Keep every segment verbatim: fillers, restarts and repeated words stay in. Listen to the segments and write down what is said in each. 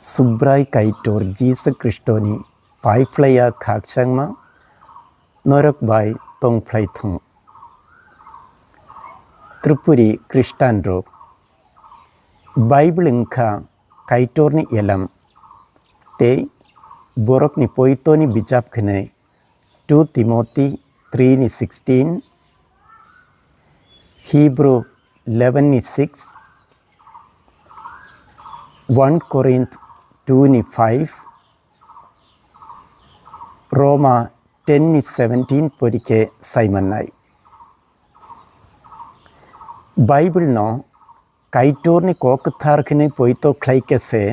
Subrai Kaitor Jisu Khristoni pai phlaiya khakchangma norok bai tong phlai thung. Tripuri Khristanrok Bible wngkha Kaitorni elam tei borokni poitoni bijap hwnwi two Timothy three ni sixteen, Hebrew eleven ni six, one Corinth two ni five, Roma ten ni seventeen pori khe sai mannai. Bible no Kaitorni kok kwthar hwnwi poito khlai khe se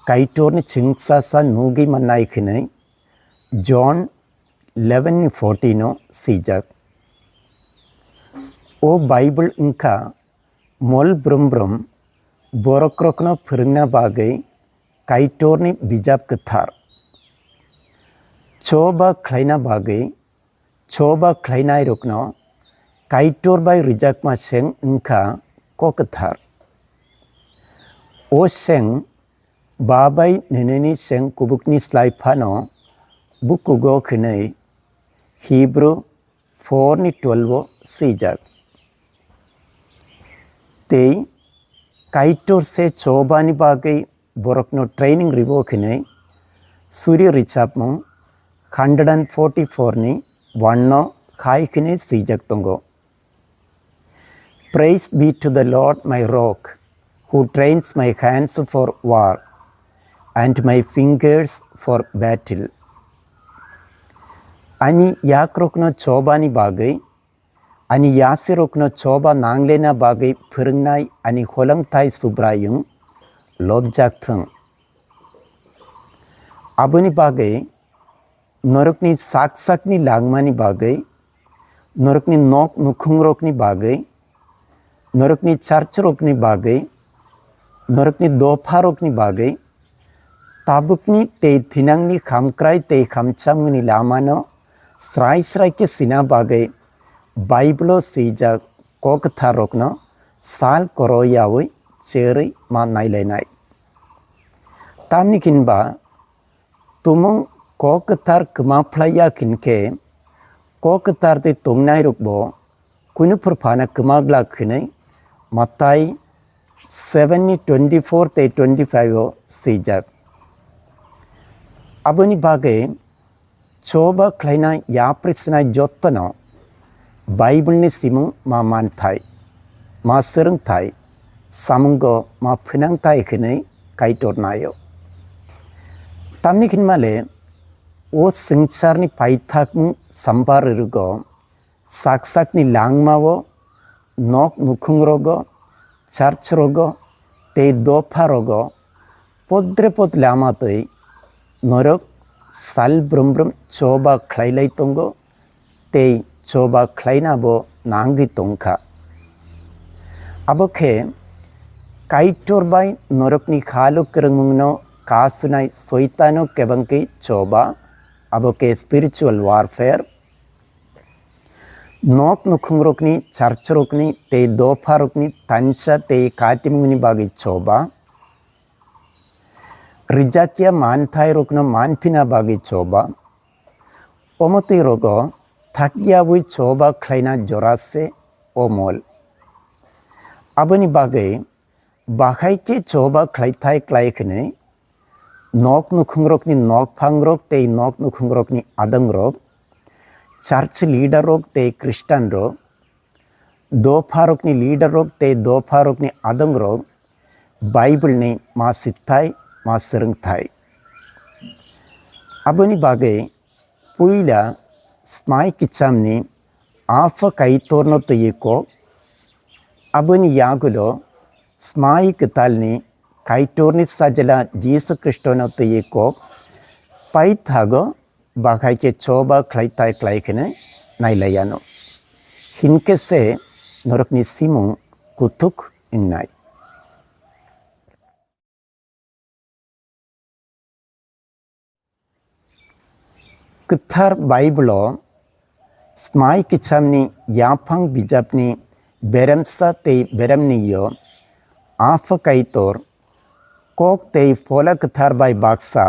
Kaitorni chwngsacha nugwi mannai hwnwi John eleven ni fourteen o swijak. O Bible wngkha mol brum brum borokrokno phwrwngna bagwi Kaitorni bijap kwthar. Choba khlaina bagwi choba khlainairokno Kaitor bai rwjakma seng wngkha kok kwthar. O seng ba bai nini seng kubukni slai phano bukugo hwnwi Hebrew four ni twelve o swijak. Tei Kaitor se chobani bagwi borokno training ribo hwnwi Suri rwchapmung hundred and forty four ni one no khai hwnwi swijak tongo. Praise be to the Lord, my rock, who trains my hands for war and my fingers for battle. Ani yakrokno chobani bagwi, ani yasirokno choba nanglena bagwi phwrwngnai ani holongthai Subraiyung lobjak thung. Aboni bagwi norokni sak sakni langmani bagwi, norokni nok nukhungrokni bagwi, norokni charchrokni bagwi, norokni dopharokni bagwi, tabukni tei thinangni khamkrai tei khamchamungni lamano srai srai khe sina bagwi Bible-o swijak kok kwtharrokno sal koroyaui cherwi ma nailainai. Tamni hinba tumung kok kwthar kwma phlai ya hinkhe, kok kwthar tei tongnairokbo kunu phwrphano kwma glak hwnwi Matai seven ni twenty four tei twenty five o swijak. Aboni bagwi choba khlaina yapri swnai jottono Bible ni simung ma manthai, ma swrwngthai, samungo ma phinangthai hwnwi Kaitor naio. Tamni hinmale o swngcharni paithakmung sambar rwrwgo, sak sakni langmao, nok nukhungrogo, church rogo tei dopha rogo podre pod lama twi norok sal brum brum choba khlailai tongo tei choba khlainabo nangwi tongkha. Abo khe Kaitor bai norokni khalo kwrwngmungno kasunai Soitano kebengkhe choba, abo khe spiritual warfare. Nok nukhungrokni, charchrokni tei dopharokni tancha tei katimungni bagwi choba. Rijakya manthairokno manphina bagwi choba. Omotwi rogo thakyaui choba khlaina jora se omol. Aboni bagwi bahai khe choba khlaithai klai hwnwi nok nukhungrokni nokphangrok tei nok nukhungrokni adongrok, church leader rok tei Christian rok, dopharokni leader rok tei dopharokni adongrok Bible ni ma sithai, ma swrwngthai. Aboni bagwi puila smai kwchamni Apha Kaitorno twiwi kok, aboni yagulo smai kwtalni Kaitorni Sajla Jisu Khristono twiwi kok, paithago bahai khe choba khlai tai klai kheno nailaiano. Hinkhe se norokni simung kuthuk wngnai. Kwthar Bible-o smai kwchamni yaphang bijapni beremsa tei beremnio Apha Kaitor Kok tei Phola Kwthar bai baksa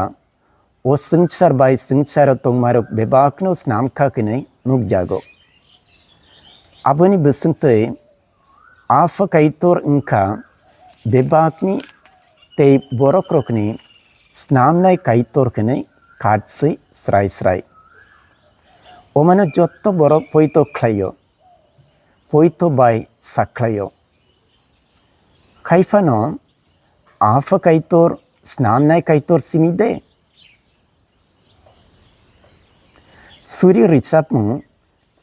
o swngchar bai swngcharo tongmarok bebakno snamkha hwnwi nukjago. Aboni bwswngtwi Apha Kaitor wngkha bebakni tei borokrokni snamnai Kaitor hwnwi khatswi srai srai. Omano jotto borok poito khlaio, poito bai sakhlaio. Khaiphano Apha Kaitor snamnai Kaitor simi de? Suri rwchapmung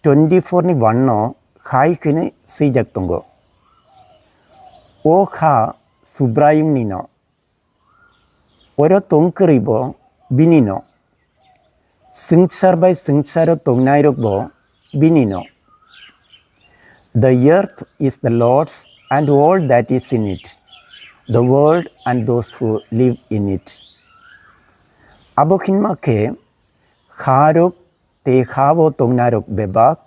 twenty four ni one no khai hwnwi swijak tongo. O kha Subraiyungni no. Oro tong kwrwi bo bini no. Swngchar bai swngcharo tongnairok bo bini no. The earth is the Lord's and all that is in it, the world and those who live in it. Abo hinma khe kharok tei ha-o tongnairok bebak,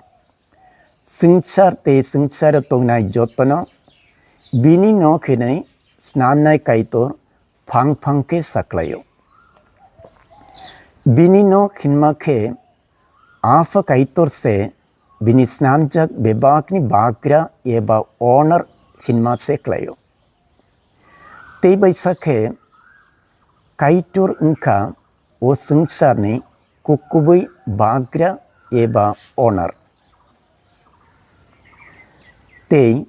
swngchar tei swngcharo tongnai jotono bini nok hwnwi snamnai Kaitor phang phang khe saklaio. Bini nok hinma khe Apha Kaitor se bini snamjak bebakni bagra eba owner hinma se klaio. Tei baisa khe Kaitor wngkha o swngcharni kukubui bagra eba owner. Tei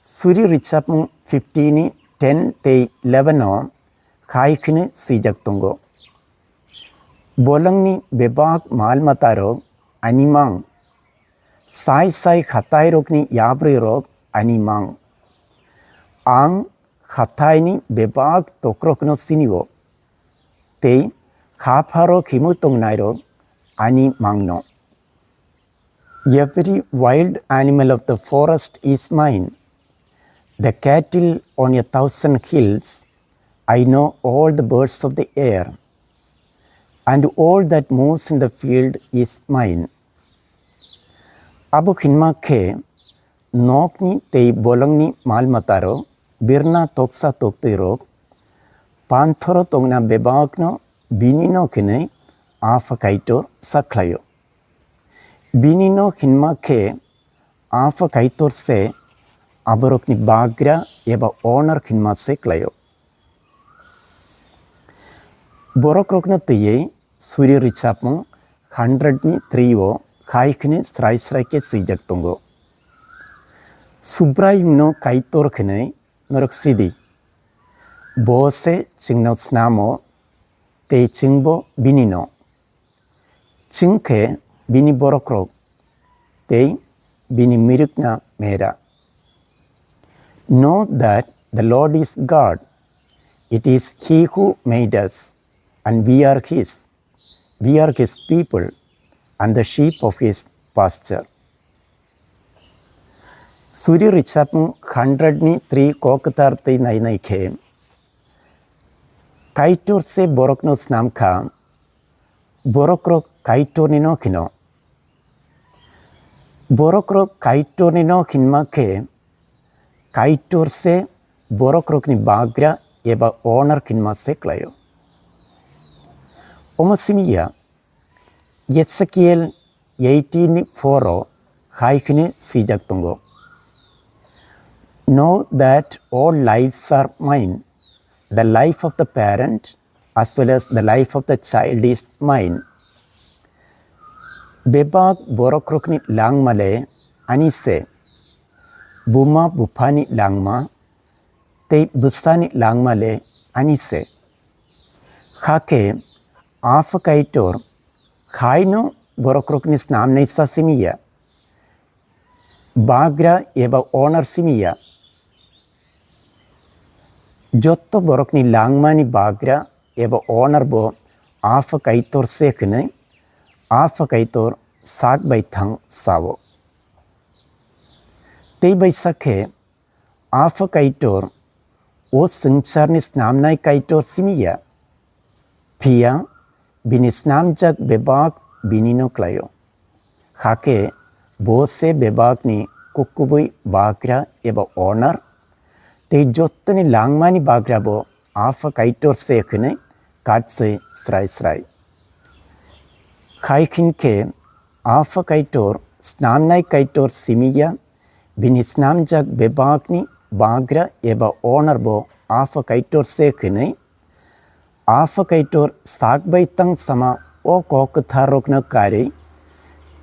Suri rwchapmung fifty ni ten tei eleven o khai kheno swijak tongo. Bolongni bebak mal matarok ani mang, sai sai khatairokni yabrwirok ani mang. Ang khataini bebak tokrokno sinio, tei kha pharo khimu tongnairok ani mangno. Every wild animal of the forest is mine, the cattle on a thousand hills. I know all the birds of the air, and all that moves in the field is mine. Abo hinma khe nokni tei bolongni mal mataro, birna toksa toktwirok, panthoro tongna bebakno bini nok hinwi Apha Kaitor sakhlaio. Bini nok hinma khe Apha Kaitor se aborokni bagra eba owner hinma se klaio. Borokrokno twiwi Suri rwchapmung hundred ni three o khai kheno srai srai khe swijak tongo. Subraiyungno Kaitor khwnwi norok sidi. Bo se chwngno snamo tei chwngbo bini no. Chwng khe bini borokrok tei bini mirwkna mera. Know that the Lord is God. It is He who made us, and we are His. We are His people and the sheep of His pasture. Suri rwchapmung hundred ni three kok kwthar twi nainai khe, Kaitor se borokno snam kha, borokrok Kaitorni no kheno. Borokrok Kaitorni no hinma khe, Kaitor se borokrokni bagra eba owner hinma se klaio. Omo simi ya, Ezekiel eighteen four o hai hwnwi swijak tongo, "Know that all lives are mine, the life of the parent as well as the life of the child is mine." Bebak borokrokni langma le ani se, buma buphani langma tei bwsani langma le ani se. Hakhe Apha Kaitor haino borokrokni snamnaisa simi ya, bagra eba owner simi ya. Jotto borokni langmani bagra eba owner bo Apha Kaitor se hwnwi Apha Kaitor sak bai thang sao. Tei bai sakhe Apha Kaitor o swngcharni snamnai Kaitor simi ya, phiya bini snamjak bebak bini no klaio. Hakhe bo se bebakni kukubui bagra eba owner, tei jottoni langmani bagra bo Apha Kaitor se hwnwi katswi srai srai. Hai hinkhe Apha Kaitor, snamnai Kaitor simi ya, bini snamjak bebakni bagra eba owner bo Apha Kaitor se hwnwi, Apha Kaitor sak bai tang sama o kok kwthar rokno karwi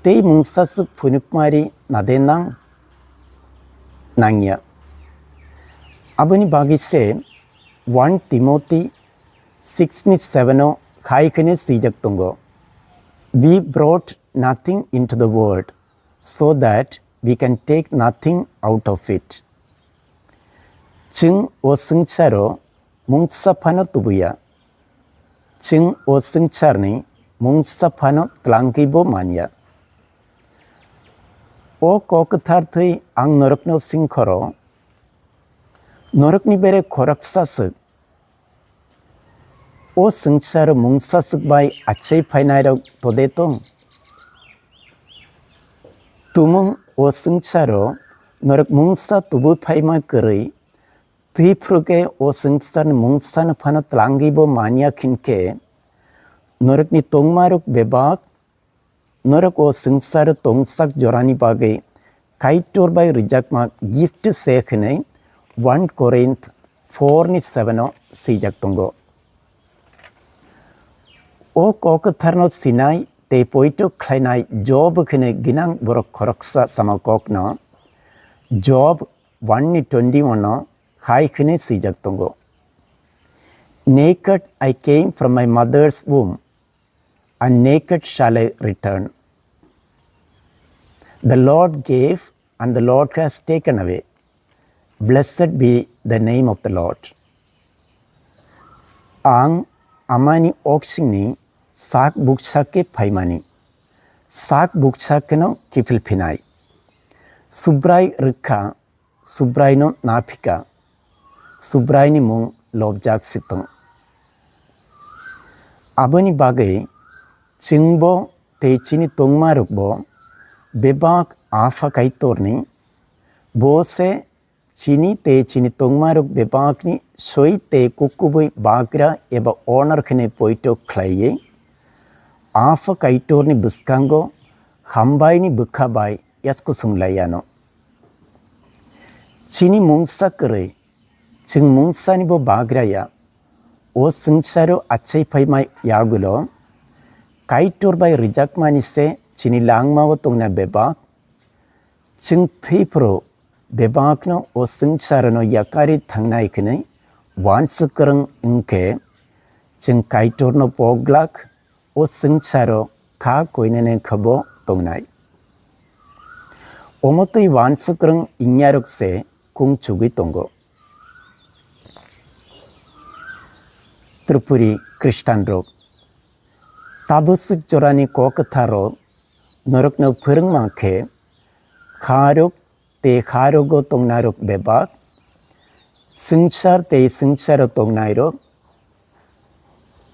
tei mungsaswk phunukmari nade nang nangya. Aboni bagwi se one Timothy six ni seven o hai hwnwi swijak tongo, "We brought nothing into the world, so that we can take nothing out of it." Chwng o swngcharo mungsa phano tubuya. Chwng o swngcharni mungsa phano tlangwibo manya. O kok kwthar thwi ang norokno singkhoro, norokni bere khoroksa swk. O swngcharo mungsa swk bai achai phainairok tode tong? Tumung o swngcharo norok mungsa tubu phaima kwrwi, twi phruke o swngcharni mungsano phano tlangwibo manya hinkhe, norokni tongmarok bebak, norok o swngcharo tongsak jorani bagwi Kaitor bai rwjakma gift se hwnwi one Corinth four ni seven o swijak tongo. O kok kwtharno sinai tei poito khlainai Job hwnwi ginang borok khoroksa sama kokno Job one ni twenty one o hai hwnwi swijak tongo, "Naked I came from my mother's womb, and naked shall I return. The Lord gave, and the Lord has taken away. Blessed be the name of the Lord." Ang amani oksingni sak buksa khe phaimani, sak buksa kheno kiphil phinai. Subrai rwkha, Subraino naphika, Subraini mung lobjak sitong. Aboni bagwi chwngbo tei chini tongmarokbo bebak Apha Kaitorni, bo se chini tei chini tongmarok bebakni soi tei kukubui bagra eba honor khene poito khlaiwi, Apha Kaitorni bwskango hambaini bwkha bai yaskusung lai ano. Chini mungsa kwrwi, chwng mungsani bo bagra ya. O swngcharo achai phaima yagulo, Kaitor bai rwjakmani se chini langmao tongna bebak. Chwng thwi phuru bebakno o swngcharono yakarwi thangnai hwnwi uansuk kwrwng wngkhe, chwng Kaitorno pok glak, o swngcharo kha koinene khabo tongnai. Omo twi uansuk kwrwng ingyarok se kung chugwi tongo. Tripuri Khristanrok, tabuk swk jorani kok kwtharrok norokno phwrwngma khe, kharok tei kharogo tongnairok bebak, swngchar tei swngcharo tongnairok,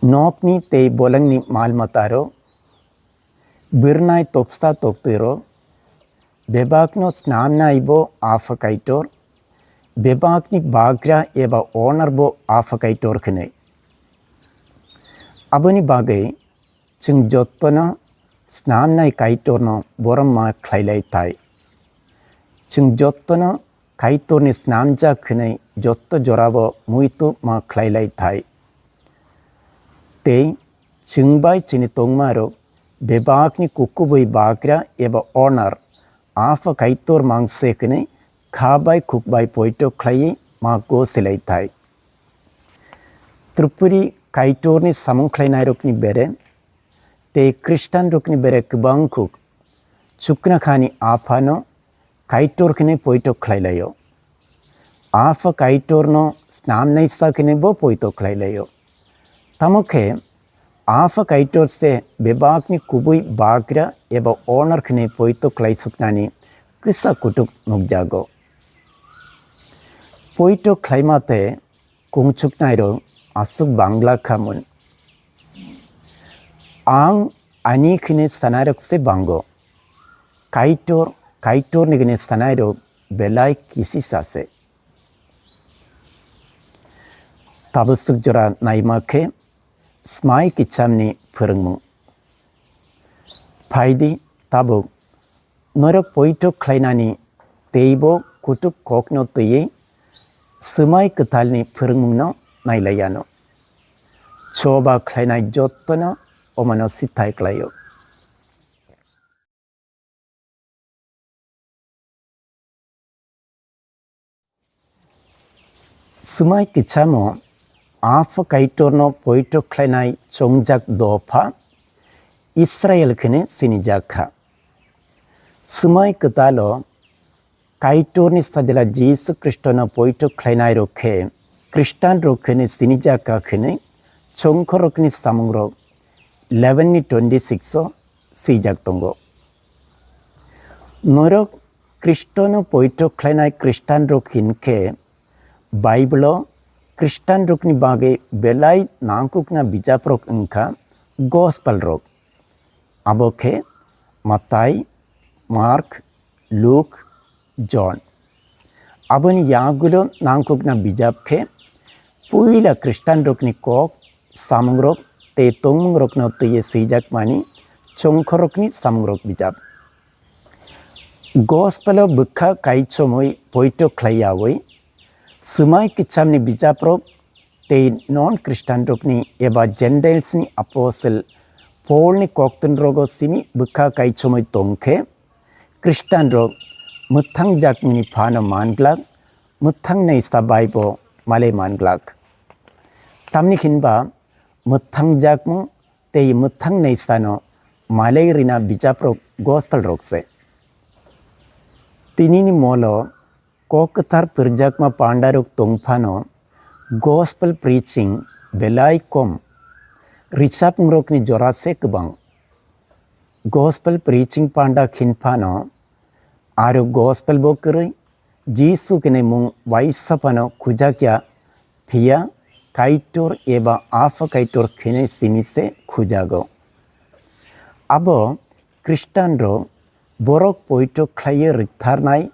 nokni tei bolongni mal matarok, birnai toksa toktwirok, bebakno snamnai bo Apha Kaitor, bebakni bagra eba honor bo Apha Kaitor hwnwi. Aboni bagwi chwng jottono snamnai Kaitorno borom ma khlailai thai. Chwng jottono Kaitorni snamjak hwnwi jotto jorabo muitu ma khlailai thai. Tei chwng bai chini tongmarok bebakni kukubui bagra eba honor Apha Kaitor mangse hwnwi kha bai khuk bai poito khlaiwi ma go silai thai. Tripuri Kaitorni samung khlainairokni bere tei Khristanrokni bere kwbang khuk chuknakhani Aphano Kaitor hwnwi poito khlai laio. Apha Kaitorno snamnaisa hwnwi bo poito khlai laio. Tamo khe Apha Kaitor se bebakni kubui bagra eba honor hwnwi poito khlai suknani kisa kutuk nukjago. Poito khlaima tei kungchuknairok aswk bangla kha mun. Ang ani hwnwi sanairok se bango. Kaitor, Kaitorni hwnwi sanairok belai kisisa se. Tabuk swk jora naima khe Smai Kwchamni phwrwngmung. Phai di, tabuk norok poito khlainani teibo kutuk kokno twiwi Swmai Kwtalni phwrwngmungno nailai anw. Choba khlainai jottono omono sithai khlaio. Swmai Kwchamo Apha Kaitorno poito khlainai chongjak dopha Israel kheno sinijak kha. Swmai Kwtalo Kaitorni Sajla Jisu Khristono poito khlainairok khe Khristanrok kheno sinijak kha hwnwi Chongkhorokni Samungrok eleven ni twenty six o swijak tongo. Norok Khristono poito khlainai Khristanrok hinkhe Bible-o Khristanrokni bagwi belai nangkukna bijaprok wngkha Gospel-rok. Abo khe Matai, Mark, Luk, John. Aboni yagulo nangkukna bijap khe puila Khristanrokni kok, samungrok tei tongmungrokno twiwi swijakmani Chongkhorokni Samungrok bijap. Gospel-o bwkha kaichomwi poito khlaiyawi Swmai Kwchamni bijaprok tei non-Khristanrokni eba Gentiles-ni apostle Paul-ni koktwmrogo simi bwkha kaichomwi tong khe, Khristanrok mwthangjakmungni phano man glak, mwthang naisa bai bo malai man glak. Tamni hinba mwthangjakmung tei mwthang naisano malai rina bijaprok Gospel-rok se. Tinini molo kok kwthar pwrwkjakma pandarok tong phano gospel preaching belai kom, rwchapmungrokni jora se kwbang. Gospel preaching panda khin phano aro gospel bo kwrwi Jisu hinwi mung waisa phano khujakya, phiya Kaitor eba Apha Kaitor hinwi simi se khujago. Abo Khristanrok borok poito khlaiwi rwktharnai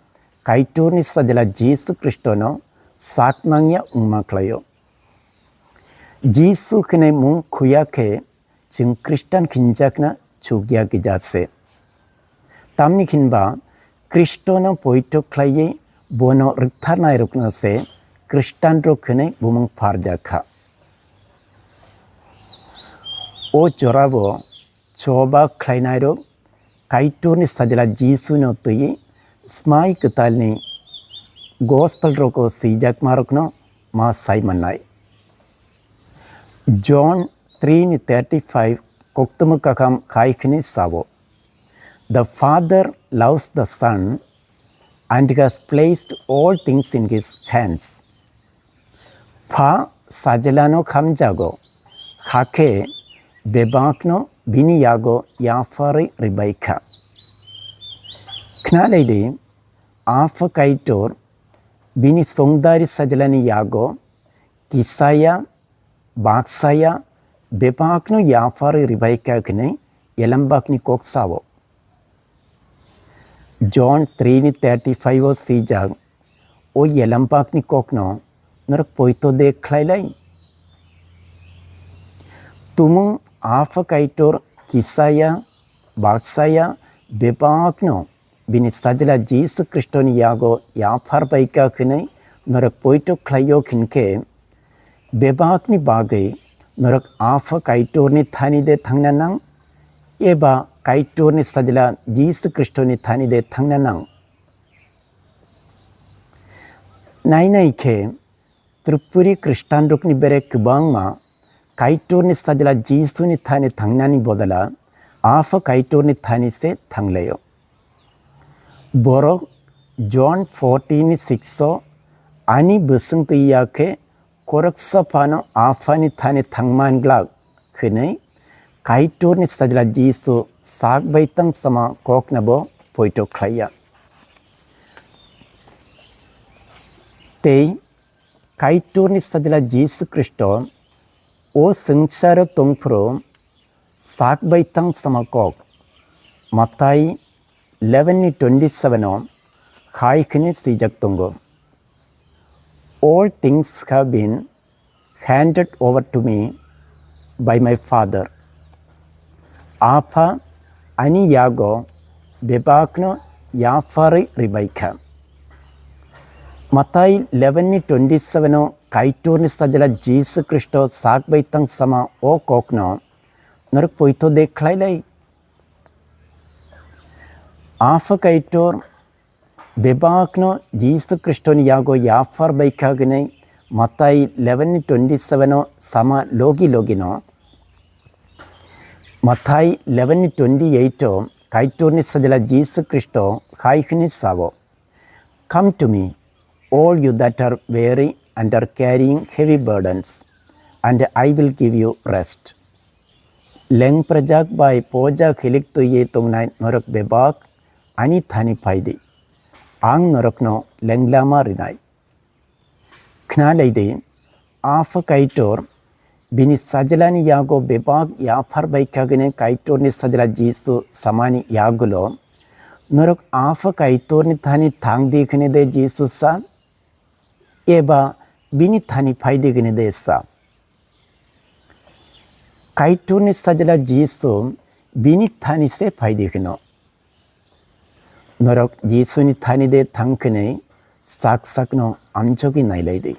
Kaitorni Sajla Jisu Khristono sak nangya wngma khlaio. Jisu hinwi mung khuya khe chwng Khristan hinjakna chukya gija se. Tamni hinba Khristono poito khlaiwi bono rwktharnairokno se Khristanrok hinwi bumung pharjak kha. O jorabo choba khlainairok Kaitorni Sajla Jisuno twiwi Smai Kwtalni Gospel-rokgo swijakmarokno ma sai mannai. John three ni thirty five koktwma kakham khai khini sao, "The Father loves the Son and has placed all things in his hands." Pha Sajlano khamjago, hakhe bebakno bini yago yapharwi rwbaikha. Khnalaidi, Apha Kaitor bini songdari Sajlani yago kisaya, baksaya, bebakno yapharwi rwbaikha hwnwi elembakni kok sao. John three ni thirty five o swijak, o elembakni kokno norok poito de khlailai? Tumung Apha Kaitor kisaya, baksaya, bebakno bini Sajla Jisu Khristoni yago yaphar baikha hwnwi norok poito khlaio hinkhe, bebakni bagwi norok Apha Kaitorni thani de thangna nang, eba Kaitorni Sajla Jisu Khristoni thani de thangna nang? Nainai khe, Tripuri Khristanrokni bere kwbangma Kaitorni Sajla Jisuni thani thangnani bodola Apha Kaitorni thani se thanglaio. Borok John fourteen ni six o, "Ani bwswng twi ya khe khoroksa phano Aphani thani thangman glak," hwnwi Kaitorni Sajla Jisu sak bai tang sama koknabo poito khlaiya. Tei Kaitorni Sajla Jisu Khristo o swngcharo tongphuru sak bai tang sama kok Matai eleven ni twenty seven o hai khini swijak tongo, "All things have been handed over to me by my Father. Apha ani yago bebakno yapharwi rwbaikha. Matai eleven ni twenty seven o Kaitorni sajla Jisu Khristo sak bai tang sama o kokno norok poito de khlailai. Apha Kaitor bebakno Jisu Khristoni yago yaphar baikha hwnwi Matai eleven ni twenty seven o sama logi logino Mathai eleven ni twenty eight o Kaitorni sajla Jisu Khristo hai hwnwi sao, "Come to me, all you that are weary and are carrying heavy burdens, and I will give you rest." Lengprajak bai poja khilik twiwi tongnai norok bebak ani thani phaidi, ang norokno lenglama rinai. Khna lai di, Apha Kaitor bini sajlani yago bebak yaphar bai kagini Kaitorni sajla Jisu samani yagulo, norok Apha Kaitorni thani thang di khini de Jisu sa, eba bini thani phai di khini de sa. Kaitorni sajla Jisu bini thani se phai di khino. Norok Jisuni thani de thang khini sak sakno amjogwi nailai di.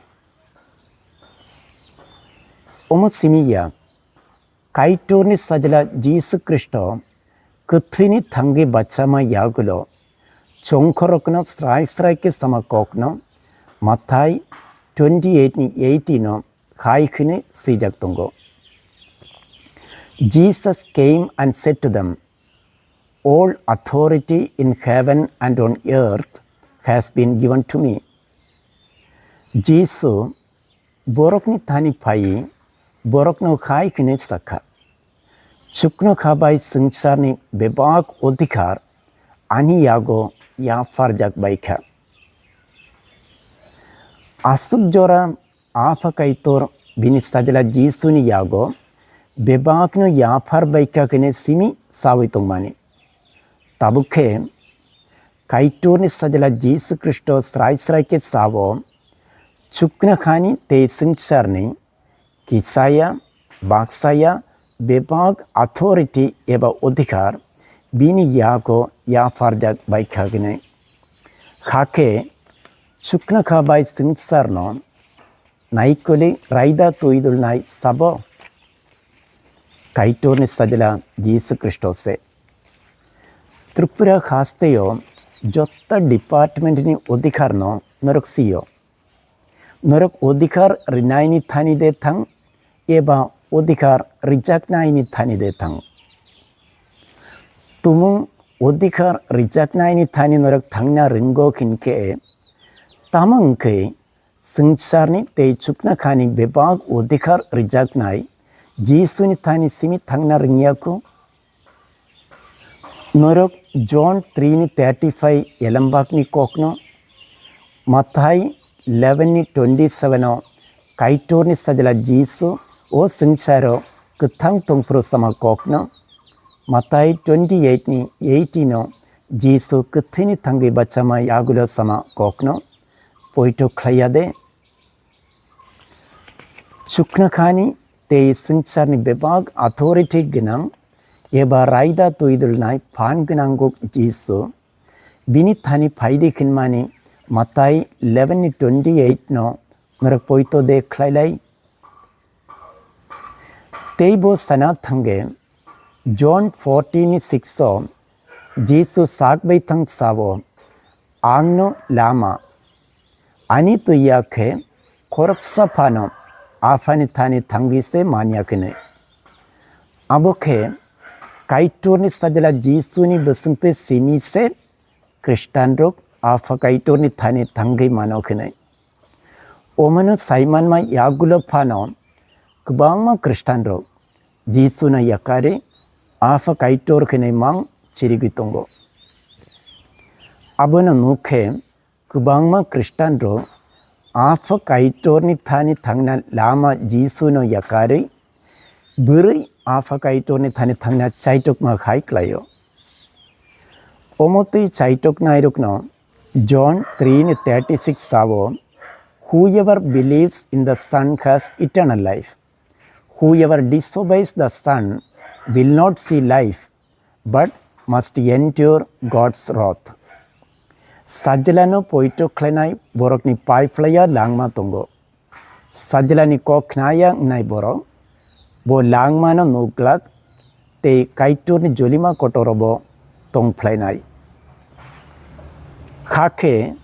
Omo simi ya, Kaitorni sajla Jisu Khristo kwthwini thangwi bachama yagulo chongkhorokno srai srai khe sama kokno Mathai twenty eight ni eighteen o hai hwnwi swijak tongo, "Jesus came and said to them, 'All authority in heaven and on earth has been given to me.'" Jisu borokni thani phaiwi borokno hai hwnwi sakha, "Chukno kha bai swngcharni bebak odhikar ani yago yapharjak bai kha." Aswk jora Apha Kaitor bini sajla Jisuni yago bebakno yaphar bai kha hwnwi simi sawi tongmani. Tabuk khe Kaitorni sajla Jisu Khristo srai srai khe sao, chukna khani tei swngcharni kisaya, baksaya, bebak authority eba odhikar bini yago yapharjak bai kha hwnwi. Hakhe chukna kha bai swngcharno naikoli raida twi dulnai sabo? Kaitorni sajla Jisu Khristo se. Tripura hasteo jotta department ni odhikar no norok sio. Norok odhikar rinaini thani de thang eba odhikar rijaknaini thani de thang. Tumung odhikar rijaknaini thani norok thangna ringo hinkhe, tamo wngkhe swngcharni tei chukna khani bebak odhikar rijaknai Jisuni thani simi thangna ringyaku? Norok John three ni thirty five elambakni kokno, Mathai eleven ni twenty seven o Kaitorni sajla Jisu o swngcharo kwthang tongphuru sama kokno, Mathai twenty eight ni eighteen o Jisu kwthwini thangwi bachama yagulo sama kokno poito khlaiya de? Chukna khani tei swngcharni bebak authority gwnang eba raida twi dulnai phan gwnangkuk Jisu bini thani phaidi khinmani Mathai eleven ni twenty eight no norok poito de khlailai? Tei bo sana thangwi John fourteen ni six o Jisu sak bai thang sao, "Angno lama, ani twiya khe khoroksa phano Aphani thani thangwi se manya khinwi." Abo khe Kaitorni sajla Jisuni bwswngtwi simi se Khristanrok Apha Kaitorni thani thangwi mano khinwi. Omano saimanma yagulo phano kwbangma Khristanrok Jisuno yakarwi Apha Kaitor khinwi mang chirigwi tongo. Abono nukhe kwbangma Khristanrok Apha Kaitorni thani thangna lama Jisuno yakarwi bwrwi Apha Kaitorni thani thangna chaitokma khai klaio. Omo twi chaitoknairokno John three ni thirty six sao, Whoever believes in the Son has eternal life. Whoever disobeys the Son will not see life, but must endure God's wrath. Sajlano poito khlainai borokni pai phlaiya langma tongo. Sajlani kok khnaya wngnai borok, bo langmano nukglak tei Kaitorni jolima kotoro bo tong phlainai. Hakhe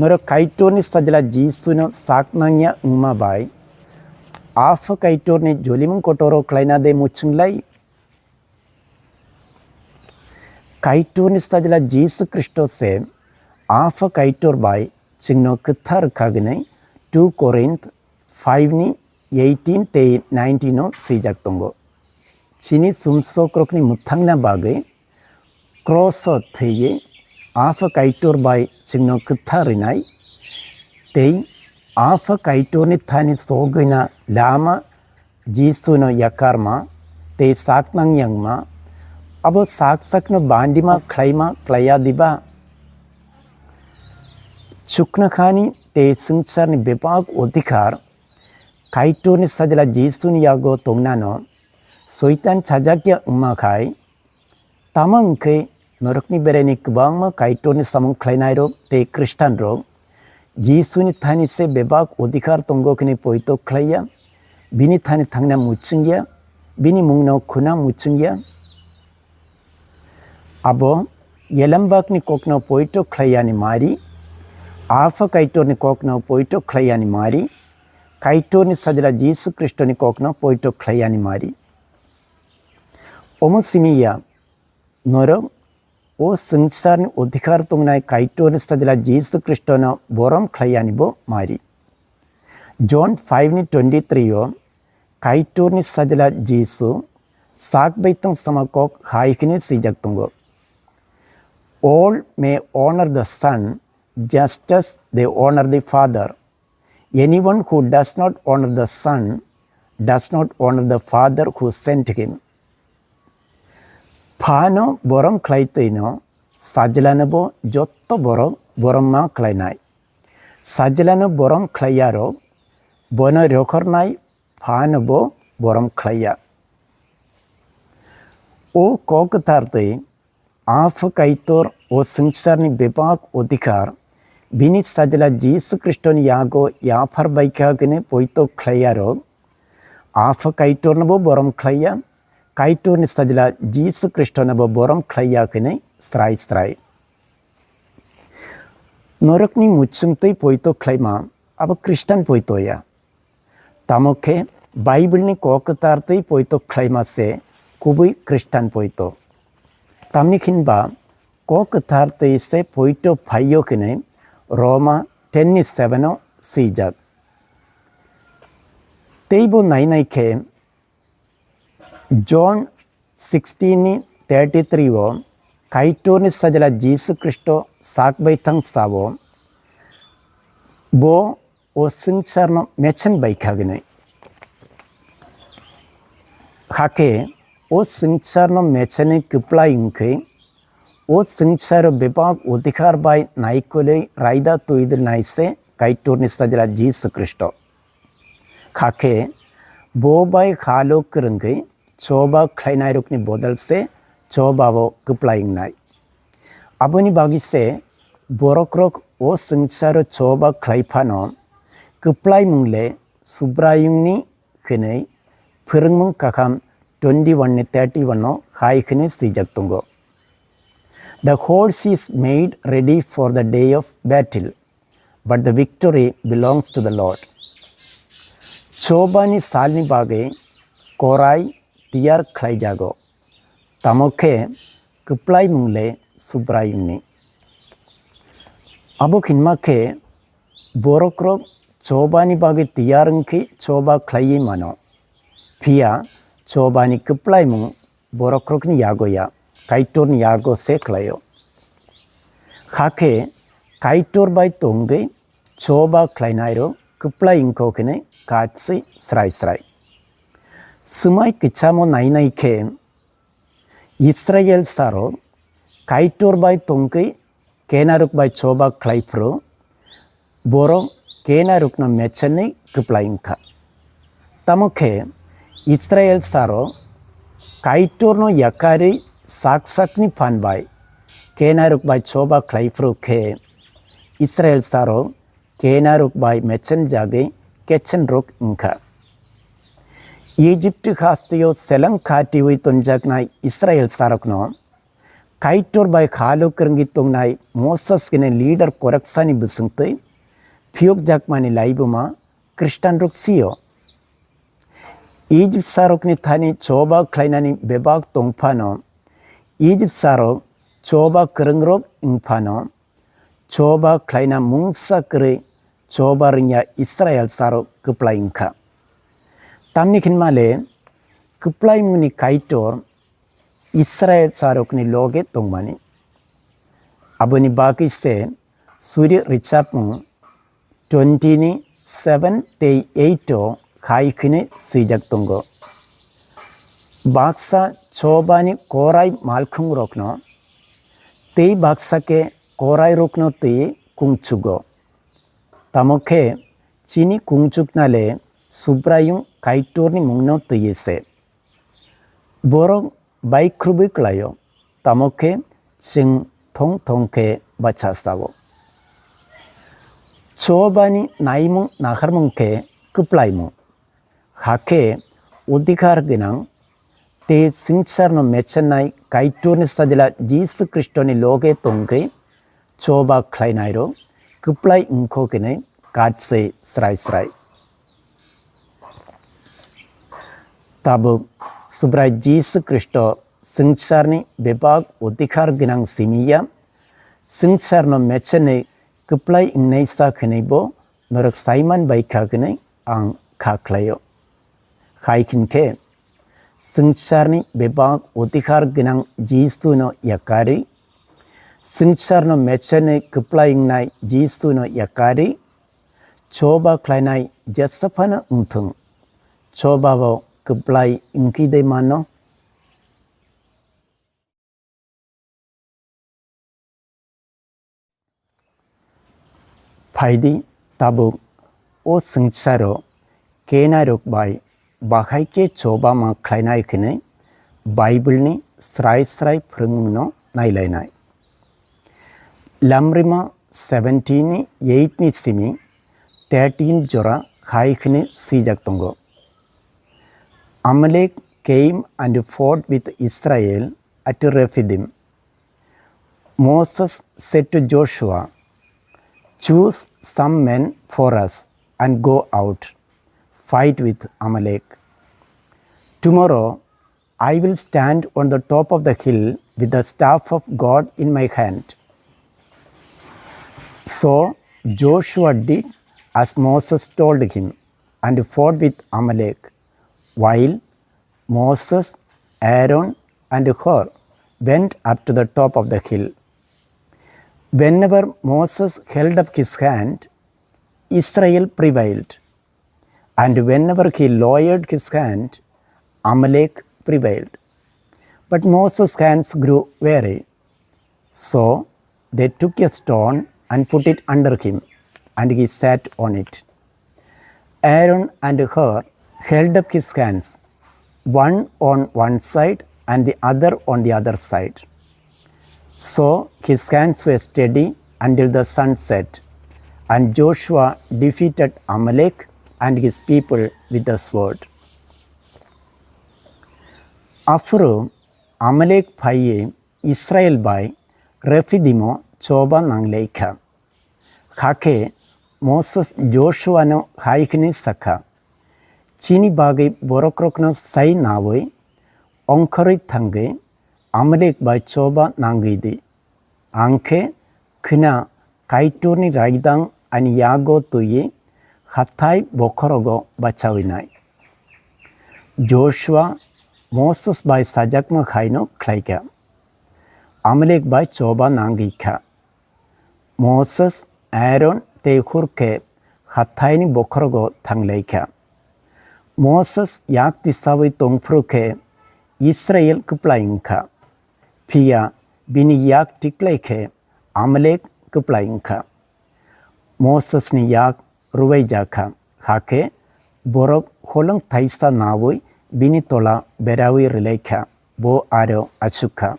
norok Kaitorni sajla Jisuno sak nangya wngma bai, Apha Kaitorni jolimung kotoro khlaina de muchunglai? Kaitorni sajla Jisu Khristo se Apha Kaitor bai chwngno kwthar kha hwnwi two Korinth five ni eighteen tei nineteen o swijak tongo. Chini sumsokrokni mwthangna bagwi kroso thwiwi Apha Kaitor bai chwngno kwthar rwnai tei Apha Kaitorni thani sogwina lama Jisuno yakarma tei sak nangyangma, abo sak sakno bandima khlaima khlaiya diba? Chuknakhani tei swngcharni bebak odhikar Kaitorni sajla Jisuni yago tongnano Soitan chajakya wngma khai, tamo wngkhe norokni beraini kwbangma Kaitorni samung khlainairok tei Khristanrok Jisuni thani se bebak odhikar tongo hwnwi poito khlaiya, bini thani thangna muchungya, bini mungno khuna muchungya. Abo Yelambakni kokno poito khlaiyani mari, Apha Kaitorni kokno poito khlaiyani mari, Kaitorni sajla Jisu Khristoni kokno poito khlaiyani mari. Omo simi ya, norok o swngcharni odhikar tongnai Kaitorni sajla Jisu Khristono borom khlaiyani bo mari. John five ni twenty-three o Kaitorni sajla Jisu sak bai tong sama kok hai hwnwi swijak tongo, "All may honor the Son just as they honor the Father. Anyone who does not honor the Son does not honor the Father who sent him." Phano borom khlai twino sajlano bo jotto borok borom ma khlainai. Sajlano borom khlaiyarok bono rokhornai phano bo borom khlaiya. O kok kwthar twi Apha Kaitor o swngcharni bebak odhikar bini sajla Jisu Khristoni yago yaphar baikha hwnwi poito khlaiyarok Apha Kaitorno bo borom khlaiya, Kaitorni sajla Jisu Khristono bo borom khlaiya hwnwi srai srai. Norokni muchung twi poito khlaima abo Khristan poito ya. Tamo khe Bible ni kok kwthar twi poito khlaima se kubui Khristan poito. Tamni hinba kok kwthar twi se poito phaio hwnwi Roma ten ni seven o swijak. Teibo nainai khe John sixteen ni thirty-three o Kaitorni sajla Jisu Khristo sak bai thang sao, bo o swngcharno mechen bai kha hwnwi. Hakhe o swngcharno mechenwi kwplai wngkhe, o swngcharo bebak odhikar bai naikolwi raida twidilnai se Kaitorni sajla Jisu Khristo. Hakhe bo bai halo kwrwngwi choba khlainairokni bodol se choba o kwplai wngnai. Aboni bagwi se borokrok o swngcharo choba khlai phano kwplaimung le Subraiyungni hwnwi Phwrwngmung Kakham twenty-one ni thirty-one o hai hwnwi swijak tongo, "The horse is made ready for the day of battle, but the victory belongs to the Lord." Chobani salni bagwi korai tiyar khlaijago, tamo khe kwplaimung le Subraiyungni. Abo hinma khe borokrok chobani bagwi tiyar wngkhe choba khlaiwi mano, phiya chobani kwplaimung borokrokni yago ya, Kaitorni yago se khlaio. Hakhe Kaitor bai tongwi choba khlainairok kwplai wngkho hwnwi kachwi srai srai. Swmai kichamo nainai khe Israel sarok Kaitor bai tongwi kenarok bai choba khlai phuru borok Kenairokno mechenwi kwplai wngkha. Tamo khe Israel sarok Kaitorno yakarwi sak sakni phan bai Kenairok bai choba khlai phuru khe Israel sarok Kenairok bai mechenjagwi kechenrok wngkha. Egypt hasteo seleng khatiwi tonjaknai Israel sarokno Kaitor bai khalo kwrwngwi tongnai Moses kene leader kwraksani bwswngtwi phiyokjakmani laibuma Khristanrok sio. Egypt sarokni thani choba khlainani bebak tongphano, Egypt sarok choba kwrwngrok wngphano, choba khlaina mungsa kwrwi choba rwngya Israel sarok kwplai wngkha. Tamni hwnmale kwplaimungni Kaitor Israel sarokni loge tongmani. Aboni bagwi se Suri rwchapmung twenty ni seven tei eight o khai khwne swijak tongo. Baksa chobani korai malkhungrokno tei baksa khe korairokno twi kungchugo. Tamo khe chini kungchuknale Subraiyung Kaitorni mungno twiwi se. Borok baikrubwi klaio, tamo khe chwng thong thong khe bacha sao. Chobani naimung naharmung khe kwplaimung. Hakhe odhikar gwnang tei swngcharno mechenai Kaitorni Sajla Jisu Khristoni loge tongwi choba khlainairok kwplai wngkho hwnwi katswi srai srai. Tabuk Subrai Jisu Khristo swngcharni bebak odhikar gwnang simi ya, swngcharno mechenwi kwplai wngnai sak hwnwi bo norok saiman bai kha hwnwi ang kha khlaio. Hai hinkhe, swngcharni bebak odhikar gwnang Jisuno yakarwi, swngcharno mechenwi kwplai wngnai Jisuno yakarwi, choba khlainai jesaphano wngthung, chobabo kwplai wngkhi de mano. Phaidi, tabuk o swngcharo kenairok bai bahai khe choba ma khlainai hwnwi Bible ni srai srai phwrwngmungno nailainai. Lamrima seventeen ni eight ni simi thirteen jora hai hwnwi swijak tongo. Amalek came and fought with Israel at Rephidim. Moses said to Joshua, "Choose some men for us and go out, fight with Amalek. Tomorrow I will stand on the top of the hill with the staff of God in my hand." So Joshua did as Moses told him and fought with Amalek, while Moses, Aaron, and Hur went up to the top of the hill. Whenever Moses held up his hand, Israel prevailed, and whenever he lowered his hand, Amalek prevailed. But Moses' hands grew weary. So they took a stone and put it under him, and he sat on it. Aaron and Hur held up his hands, one on one side and the other on the other side. So his hands were steady until the sun set, and Joshua defeated Amalek and his people with the sword. Aphuru Amalek phaiwi Israel bai Rephidimo choba nanglaikha. Hakhe Moses Joshua no hai hwnwi sakha, "Chini bagwi borokrokno sai naui ongkhorwi thangwi Amalek bai choba nangwi di. Ang khe khwna Kaitorni raidang ani yago twiwi hathai bokhorogo bachawinai." Joshua Moses bai sajakma khaino khlaikha. Amalek bai choba nangwi kha. Moses, Aaron tei Hur khe hathaini bokhorogo thanglaikha. Moses yak tisawi tongphuru khe Israel kwplai wngkha. Phiya bini yak tiklai khe Amalek kwplai wngkha. Mosesni yak rwuijak kha, hakhe borok holong thaisa naui bini tola beraui rwlai kha, bo aro achuk kha.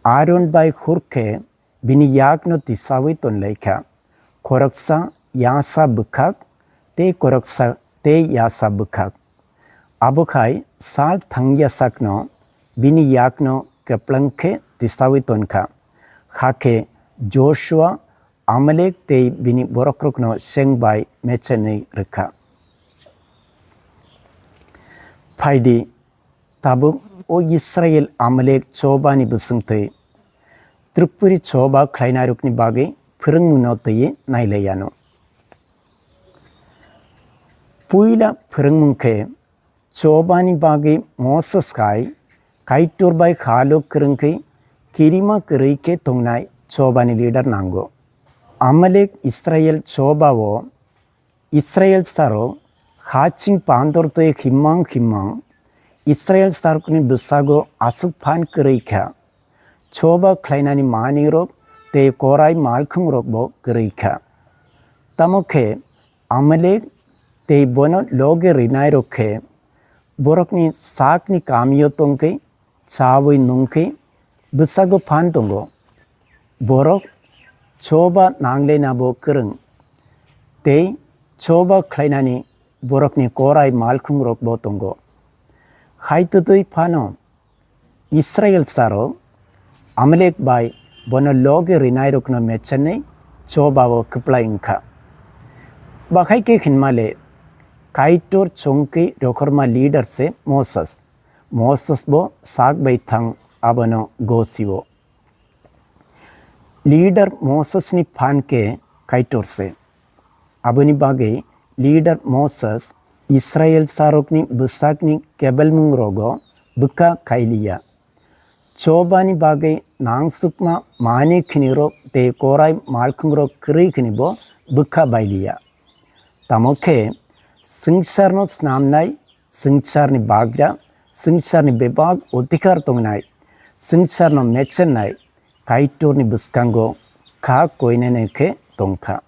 Aron bai Hur khe bini yakno tisaui tonlai kha, khoroksa yasa bwkhak tei khoroksa tei yasa bwkhak. Abo khai sal thangya sakno bini yakno kwplwng khe tisaui ton kha, hakhe Joshua Amalek tei bini borokrokno seng bai mechenwi rwkha. Phaidi, tabuk o Israel Amalek chobani bwswngtwi twrwkpuri choba khlainairokni bagwi phwrwngmungno twiwi nailaiyano. Puila phwrwngmung khe chobani bagwi Moses hai Kaitor bai khalo kwrwngkhe kirima kwrwi khe tongnai chobani leader nango. Amalek Israel chobao Israel sarok haching pandor twi himmang himmang Israel sarokni bwsago aswk phan kwrwi kha. Choba khlainani manwirok tei korai malkhungrokbo kwrwi kha. Tamo khe Amalek tei bono loge rinairok khe borokni sakni kamio tongkhe chaui nungkhe bwsago phan tongo. Borok choba nanglenabo kwrwng tei choba khlainani borokni korai malkhungrokbo tongo. Hai twtwi phano Israel sarok Amalek bai bono loge rinairokno mechenwi chobao kwplai wngkha. Bakhai khe hinmale Kaitor chongkhe rokhorma leader se Moses. Moses bo sak bai thang abono gosio. Leader Moses ni phan khe Kaitor se. Aboni bagwi leader Moses Israel sarokni bwsakni kebelmung rogo bwkha khailiya. Chobani bagwi nangsukma mani khinirok tei korai malkhungrok kwrwi khini bo bwkha bailiya. Tamo khe swngcharno snamnai, swngcharni bagra, swngcharni bebak odhikar tongnai, swngcharno mechennai Kaitorni bwskango kha koinene khe tongkha.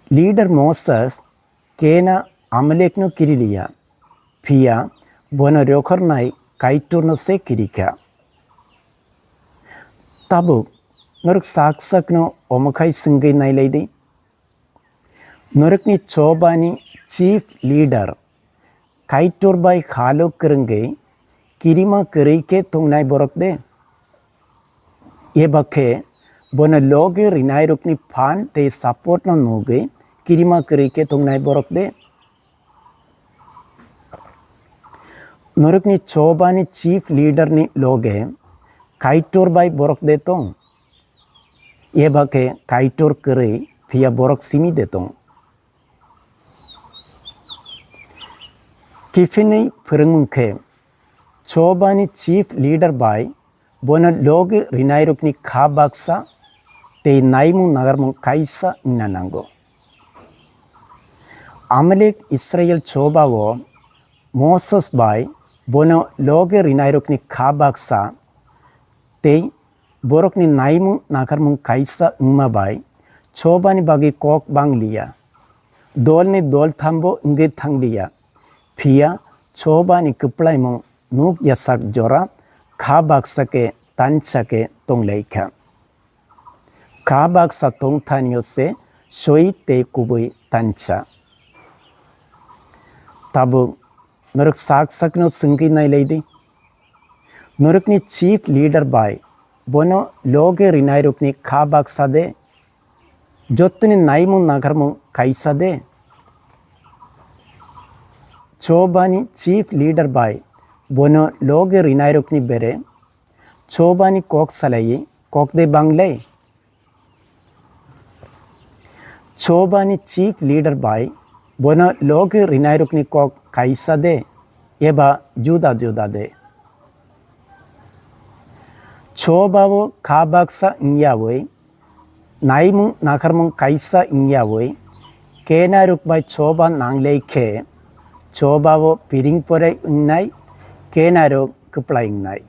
Leader Moses kena Amalekno kiriliya, phiya bono rokhornai Kaitorno se kirikha. Tabuk norok sak sakno omokhai swngwi nailai di. Norokni chobani chief leader Kaitor bai khalo kwrwngwi kirima kwrwi khe tongnai borok de? Eba khe bono loge rinairokni phan tei support no nugwi kirima kwrwi khe tongnai borok de? Norokni chobani chief leader ni loge Kaitor bai borok de tong? Eba khe Kaitor kwrwi phiya borok simi de tong? Kiphinwi phwrwngmung khe chobani chief leader bai bono loge rinairokni kha baksa tei naimung nagarmung kaisa wngna nango. Amalek Israel chobao Moses bai bono loge rinairokni kha baksa tei borokni naimung nakarmung kaisa wngma bai chobani bagwi kok bangliya. Dolni dolthambo wngwi thangliya, phiya chobani kwplaimung nuk yasak jora kha baksa khe tancha khe tonglaikha. Kha baksa tongthanio se soi tei kubui tancha. Tabuk norok sak sakno swngwi nailai di. Norokni chief leader bai bono loge rinairokni kha baksa de? Jottoni naimung nakarmung kaisa de? Chobani chief leader bai bono loge rinairokni bere chobani kok salaiwi kok de banglai? Chobani chief leader bai bono loge rinairokni kok kaisa de eba juda juda de? Chobao kha baksa wngyawi naimung nakarmung kaisa wngyawi kenairok bai choba nanglai khe chobao piring porai wngnai, kenairok kwplai wngnai.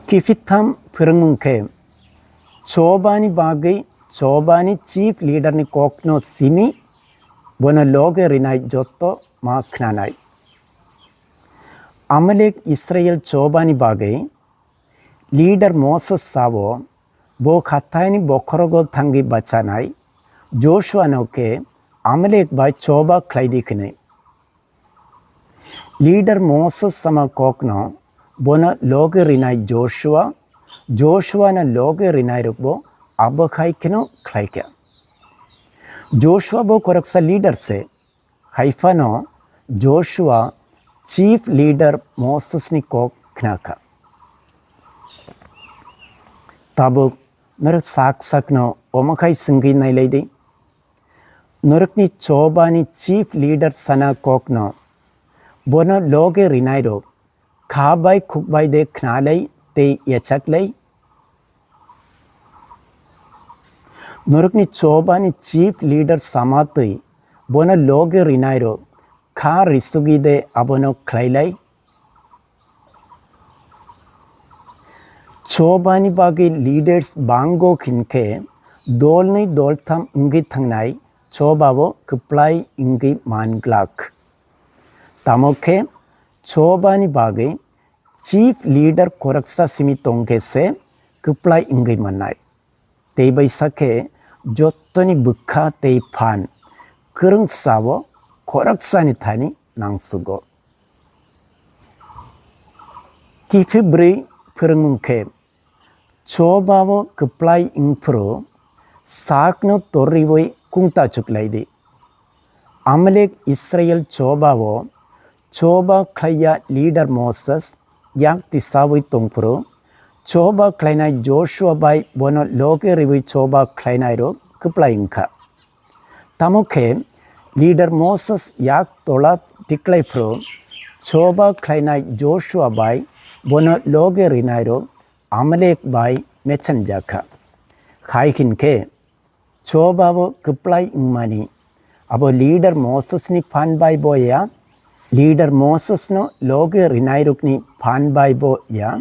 Kiphitham phwrwngmung khe chobani bagwi chobani chief leader ni kokno simi, bono loge rinai jotto ma khnanai. Amalek Israel chobani bagwi leader Moses sao, bo khathaini bokhorogo thangwi bachanai Joshua no khe Amalek bai choba khlai di khnwi. Leader Moses sama kokno bono loge rinai Joshua, Joshua no loge rinai rokbo abo khai kheno khlaikha. Joshua bo koroksa leader se, haiphano Joshua chief leader Moses ni kok khnakha. Tabuk norok sak sakno omo khai swngwi nailai di. Norokni chobani chief leader sana kokno bono loge rinai rok kha bai khuk bai de khnalai tei yachaklai. Norokni chobani chief leader sama twi bono loge rinai rok kha risugwi de abono khlailai. Chobani bagwi leaders bango hinkhe dolnwi doltham wngwi thangnai chobao kwplai wngwi man glak. Tamo khe chobani bagwi chief leader koroksa simi tongkhe se kwplai wngwi mannai. Tei bai sakhe jottoni bwkha tei phan kwrwngsao khoroksani thani nangsugo. Kiphilwi phwrwngmung khe, chobao kwplai wngphuru sakno torriwi kungta chuklaidi. Amalek Israel chobao choba khlaiya leader Moses yak tisawi tongphuru, choba khlainai Joshua bai bono loge riwi choba khlainairok kwplai wngkha. Tamo khe leader Moses yak tola tiklaiphuru, choba khlainai Joshua bai bono loge rinairok Amalek bai mechenjakha. Hai hinkhe, chobao kwplai wngmani abo leader Moses ni phan bai bo ya, leader Moses no loge rinairokni phan bai bo ya,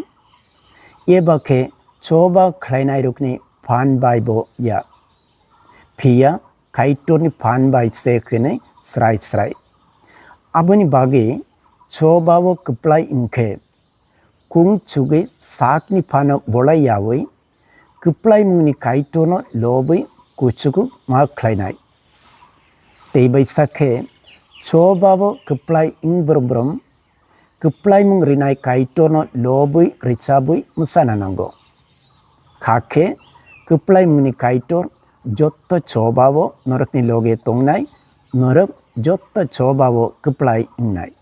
eba khe choba khlainairokni phan bai bo ya. Phiya Kaitorni phan bai se hwnwi srai srai. Aboni bagwi chobao kwplai wngkhe, kung chugwi sakni phano bolai yaui kwplaimungni Kaitorno lobwi kuchugo ma khlainai. Tei bai sakhe, chobao kwplai wng brum brum kwplaimung rinai Kaitorno lobwi richabwi mwsana nango. Hakhe kwplaimungni Kaitor jotto chobao norokni loge tongnai, norok jotto chobao kwplai wngnai.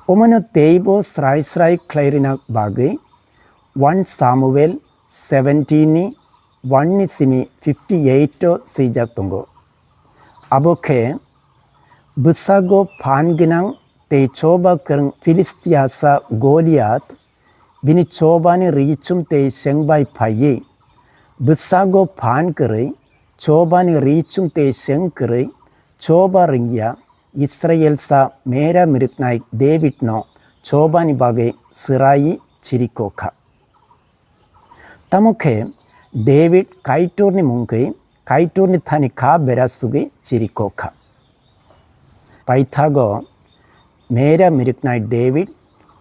Omono teibo srai srai khlai rina bagwi one Samuel seventeen ni one ni simi fifty eight o swijak tongo. Abo khe bwsago phan gwnang tei choba kwrwng Philistiasa Goliath bini chobani richum tei seng bai phaiwi bwsago phan kwrwi chobani richum tei seng kwrwi choba rwngya Israelsa mera miriknai Davidno chobani bagwi swraiwi chirikokha. Tamo khe David Kaitorni mungkwi Kaitorni thani kha bera sugwi chirikokha. Paithago mera miriknai David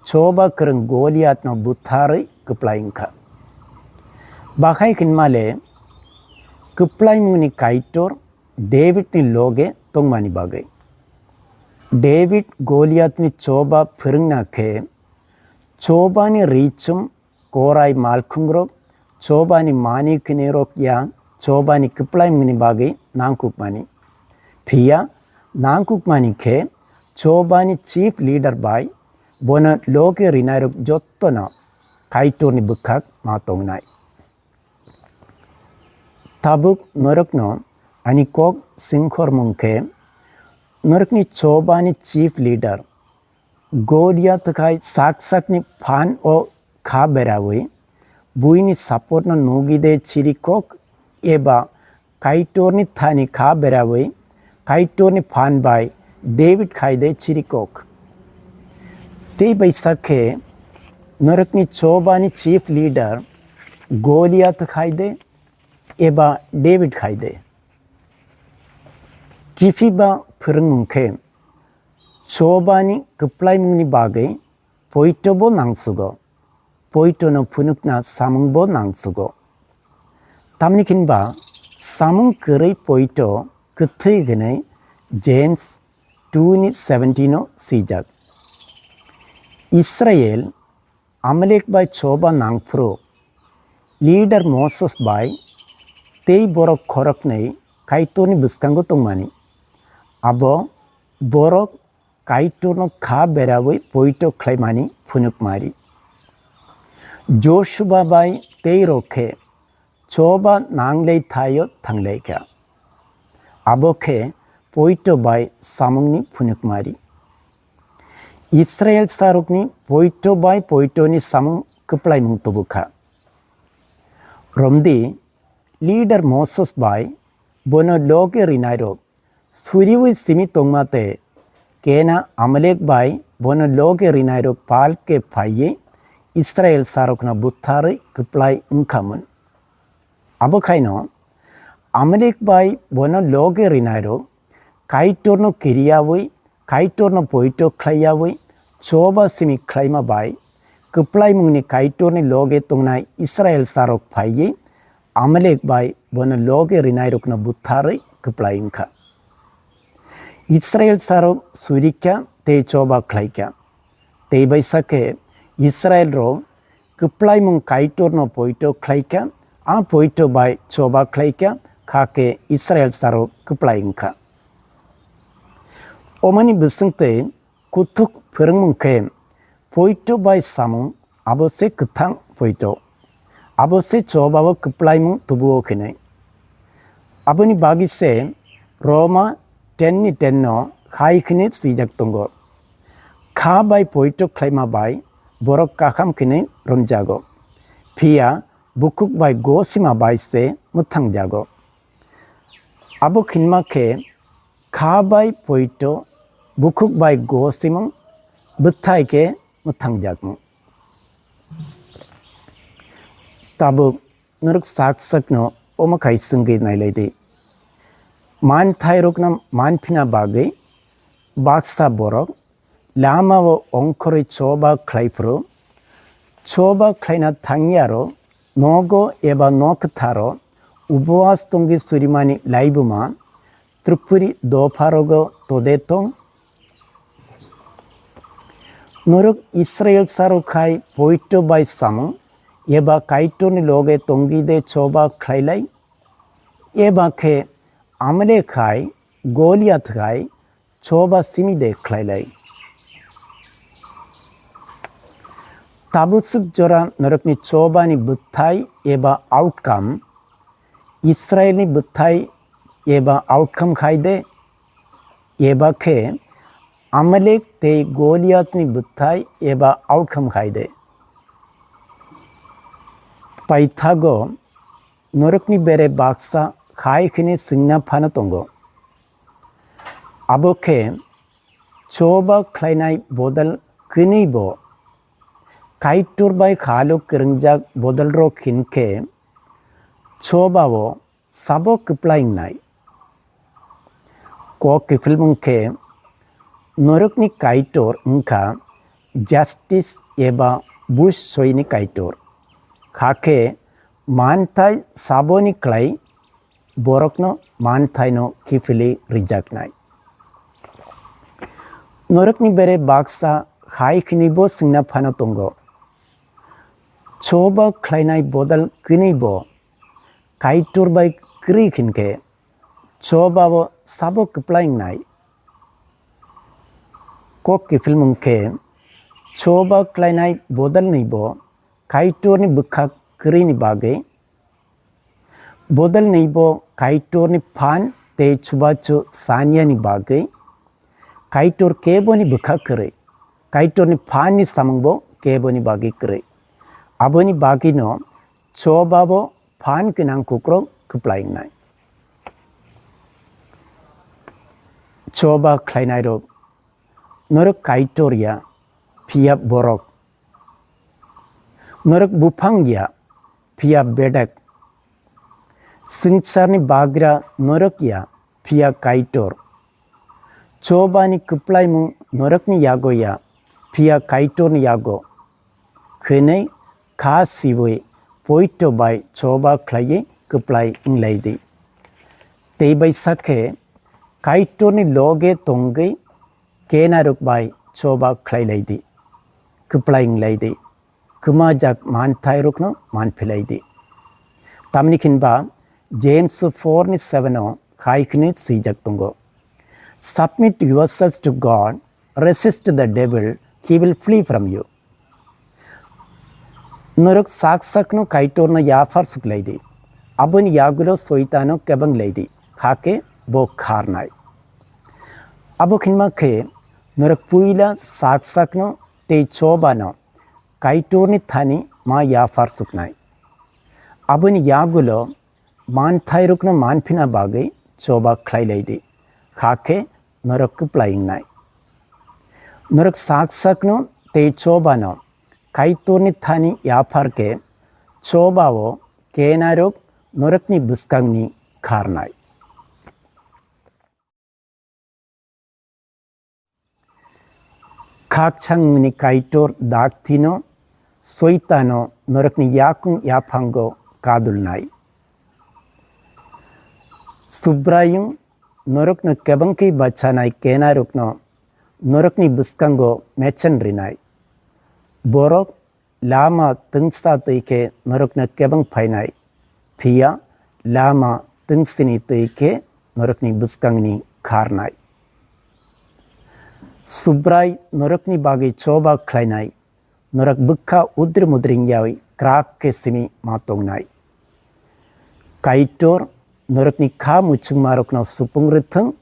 choba kwrwng Goliathno butharwi kwplai wngkha. Bakhai khinmale kwplaimungni Kaitor Davidni loge tongmani bagwi. David Goliathni choba phwrwngna khe chobani richum korai malkhungrok chobani mani kwnirok ya chobani kwplaimungni bagwi nangkukmani. Phiya nangkukmani khe chobani chief leader bai bono loge rinairok jottono Kaitorni bwkhak ma tongnai. Tabuk norokno ani kok singkhormung khe norokni chobani chief leader Goliath khai sak sakni phan o kha berawi buini support no nugwi de chirikok eba Kaitorni thani kha berawi Kaitorni phan bai David khai de chirikok. Tei bai sakhe norokni chobani chief leader Goliath khai de eba David khai de. Kiphilwi ba phwrwngmung khe chobani kwplaimungni bagwi poito bo nangsugo, poitono phunukna samung bo nangsugo. Tamni hinba samung kwrwi poito kwthwi hwnwi James two ni seventeen o swijak. Israel Amalek bai choba nangphuru leader Moses bai tei borok khoroknwi Kaitorni bwskango tongmani. Abo borok Kaitorno kha berawi poito khlaimani phunukmari. Joshua bai tei rok khe choba nanglei thaio thanglaikha. Abo khe poito bai samungni phunukmari. Israel sarokni poito bai poitoni samung kwplaimung tubukha. Romdi leader Moses bai bono loge rinairok suriwi simi tongma tei kena Amalek bai bono loge rinairok pal khe phaiwi Israel sarokno butharwi kwplai wngkhamun. Abo khaino Amalek bai bono loge rinairok Kaitorno kiriyawi, Kaitorno poito khlaiyawi, choba simi khlaima bai kwplaimungni Kaitorni loge tongnai Israel sarok phaiwi Amalek bai bono loge rinairokno butharwi kwplai wngkha. Israel sarok surikha tei choba khlaikha. Tei baisa khe Israel rok kwplaimung Kaitorno poito khlaikha, a poito bai choba khlaikha, kha khe Israel sarok kwplai wngkha. Omani bwswng tei kuthuk phwrwngmung khe poito bai samung abo se kwthang poito. Abo se chobao kwplaimung tubuo khinwi. Aboni bagwi se Roma ten ni ten no hai khini swijak tongo. Kha bai poito khlaima bai borok kaham khini romjago. Phiya bukhuk bai gosima bai se mwthangjago. Abo khinma khe kha bai poito bukhuk bai gosimung bwthai khe mwthangjakmung. Tabuk norok sak sakno omo khai swngwi nailai di. Manthairokno manphina bagwi baksa borok lamao ongkhorwi choba khlai phuru, choba khlaina thangyarok nogo eba nok kwtharo ubowas tongwi surimani laibuma Tripuri dopharogo tode tong. Norok Israel sarok khai poito bai samung eba Kaitorni loge tongwi de choba khlailai? Eba khe Amalek khai Goliath khai choba simi de khlailai? Tabuk swk jora norokni chobani bwthai eba outcome Israelni bwthai eba outcome khai de, eba khe Amalek tei Goliathni bwthai eba outcome khai de? Paithago norokni bere baksa hai khini swngna phano tongo. Abo khe choba khlainai bodol kwnwi bo Kaitor bai khalo kwrwngjak bodolrok hinkhe chobao sabo kwplai wngnai? Kok kiphilmung khe norokni Kaitor wngkha justice eba buj soini Kaitor. Hakhe manthai saboni klai borokno manthaino kiphilwi rijaknai. Norokni bere baksa hai khini bo swngna phano tongo. Choba khlainai bodol kwnwi bo Kaitor bai kwrwi hinkhe chobao sabo kwplai wngnai? Kok kiphilmung khe choba khlainai bodolni bo Kaitorni bwkha kwrwini bagwi, bodolni bo Kaitorni phan tei chubachu saniyani bagwi, Kaitor keboni bwkha kwrwi, Kaitorni phanni samungbo keboni bagwi kwrwi. Aboni bagwino chobabo phan gwnang kukrok kwplai wngnai. Choba khlainairok, norok Kaitor ya, phiya borok. Norok buphang ya, phiya bedek. Swngcharni bagra norok ya, phiya Kaitor. Chobani kwplaimung norokni yago ya, phiya Kaitorni yago. Khwnwi kha siwi poito bai choba khlaiwi kwplai wnglaidi. Tei bai sakhe Kaitorni loge tongwi kenarok bai choba khlailaidi, kwplai wnglaidi, kwmajak manthairokno manphilaidi. Tamni khinba James four ni seven o khai hwnwi swijak tongo, "Submit yourselves to God, resist the devil, he will flee from you." Norok sak sakno Kaitorno yaphar suklaidi, aboni yagulo Soitano kebenglaidi, hakhe bo kharnai. Abo khinma khe norok puila sak sakno tei chobano Kaitorni thani ma yaphar suknai. Aboni yagulo manthairokno manphina bagwi choba khlailaidi, hakhe norok kwplai wngnai. Norok sak sakno tei chobano Kaitorni thani yaphar khe chobao kenarok norokni bwskangni kharnai. Khakchangmani Kaitor daktino Soitano norokni yakung yaphango kadulnai. Subraiyung norokno kebengkhe bachanai kenarokno norokni bwskango mechen rinai. Borok lama twngsa twi khe norokno kebeng phainai, phiya lama twngsini twi khe norokni bwskangni kharnai. Subrai norokni bagwi choba khlainai, norok bwkha udri mudri wngyawi krak khe simi ma tongnai. Kaitor norokni kha muchungmarokno supung rwthwng,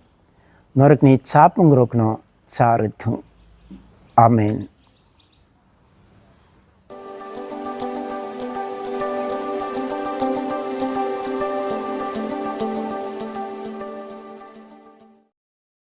norokni chapungrokno cha rwthwng. Amen.